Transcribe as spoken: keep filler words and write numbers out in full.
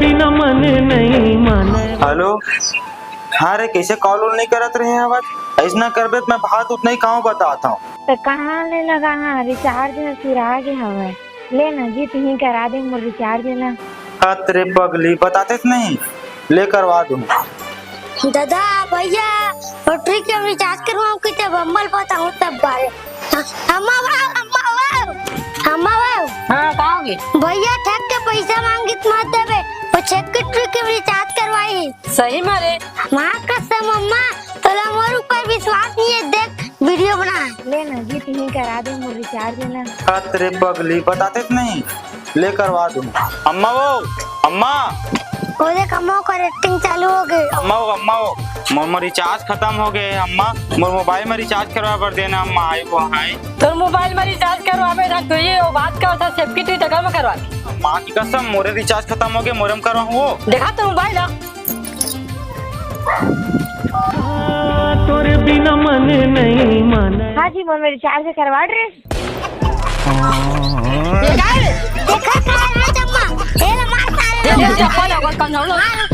बिना मन नहीं माने। हेलो, हाँ रे, कइसे कॉल वॉल नइ करत रहे हवस? अइसना करबे त मैं भात उत नइ खांव, बतात हंव। त कहाँ ले लगा हाँ, रिचार्ज ह सिरा गे हवय। ले ना जी, तिही करा दे मोर रिचार्ज ला। हत रे पगली, बतातेस नहीं, ले करवा दूं। दादा, भैया, लॉटरी के रिचार्ज करवाऊं कि ते बम्बल पता हूँ तब बारे। अम्मा वाह, अम्मा वाह, अम्मा वाह। हाँ, का होगे? भैया, ठग के पैसा मांगिस, मत देबे, वो छेक्की ट्री के रिचार्ज करवाही। सही में रे? माँ कसम अम्मा, तोला मोर ऊपर विश्वास नहीं है, देख वीडियो बना। ले ना जी, तिही करा दे मोर रिचार्ज ला। हत रे पगली, बतातेस नहीं, ले करवा दूं। अम्मा वो, अम्मा। ओ देख अम्मा, ओकर एक्टिंग चालू होगे। अम्मा वो, अम्मा वो, मोर, मोर रिचार्ज खतम होगे अम्मा, मोर मोबाइल में रिचार्ज करवा बर देना अम्मा, आई वो आई। तोर मोबाइल में रिचार्ज करवाबे था, तू ये वो बात का था, छेक्की ट्री तकर में करवा। माँ की कसम, मोरे रिचार्ज खतम होगे, मोरे में करवाहूँ वो। देखा तो मोबाइल है। तोरे बिना मन नहीं माने। हाँ जी, मोर में रिचार्ज करवा रे। ये काय रे? देखा का है चम्मा? ए ले मार सारे ये लोग। चप्पल है, कोई कंजौल हो। मार।